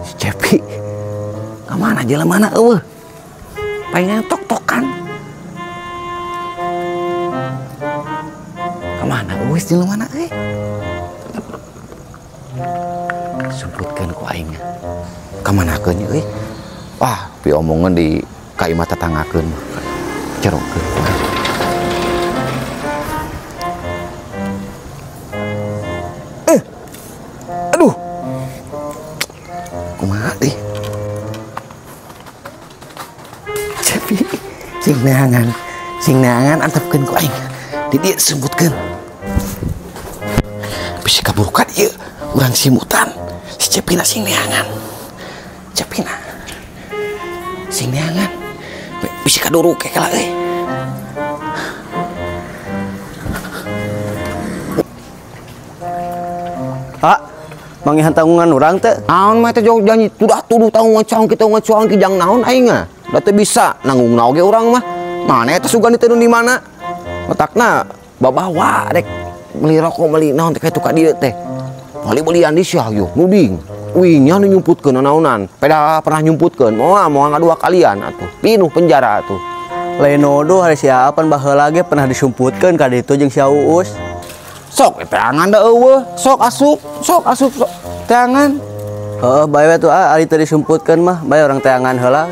Si Cepi ka mana jelema mana eueuh. Pengen tok-tokan. Ka mana eueuh jelema mana euy? Sumputkeun ku aing. Ka manakeun euy? Wah, piomongeun di ka imah tetanggakeun mah. Cerokeun. Aduh. Kumaha deui? Cepi sing neangan antepkeun ku aing. Di dieu sumputkeun. Bisi kaburukan ieu urang simutan. Si Cepina sing neangan. Cepina sing neangan. Bisi kaduruk kela euy. Pak, mangihan tanggungan urang teh. Naon mah teh janji tudah tuduh tanggungan cuangki jang naon aing mah. Da teu bisa nanggung naon ge urang mah. Mana eta sugan ditenun di mana? Otakna babawa rek beli rokok beli naon teh kitu ka dieu teh. Beli-belian di sia yo nuding. Wih nya nu nyumputkeun naonan. Peda pernah nyumputkeun. Moal moal ngadua kalian atuh. Pinuh penjara atuh. Lain nuduh hari siapan baheula ge pernah disumputkeun ka ditu jeung si Uus. Sok teangan da eueuh, sok asup, sok asup, sok teangan. Heeh, bae we tuh ah ari teu disumputkeun mah, bae orang teangan heula.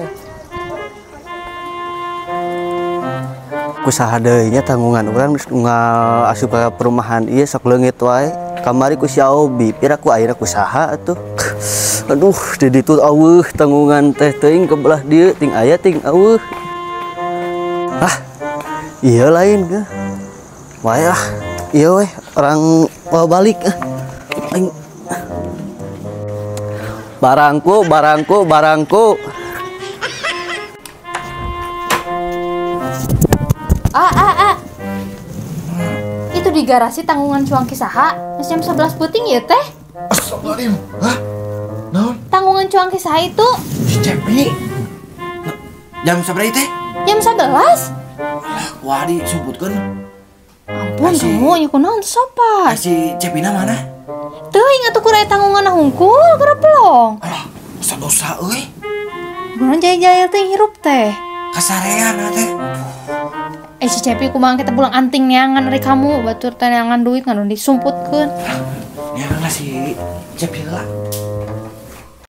Kusaha deui nya tanggungan urang geus unggal asup ka perumahan ieu sok leungit wae. Kamari ku si Obi, pira ku ayeuna kusaha atuh. Aduh, di ditu eueuh tanggungan teh teuing ke belah dieu ting aya ting eueuh. Ah, ieu lain ke. Wae lah. Iya weh, orang mau balik. Barangku, barangku, barangku. Ah, ah, ah. Itu di garasi tanggungan cuangki saha. Jam 11 puting ya teh. Astagfirullahaladzim. Hah? Naon? Tanggungan cuangki saha itu. Si Cepi. Jam sabaraha teh? Jam 11. Wah, disumputkeun. Ampun kamu, ya kunaon sopan. Si Cepina mana? Teuing atuh kurai tanggungan hungkul keur pelong. Alah, dosa dosa euy. Kunaon jaya-jaya teh hirup teh. Kasarean teh. Eh si Cepi kumaha kita pulang anting neangan ari kamu, batur teh neangan duit ngan disumputkeun. Neangan si Cepi heula.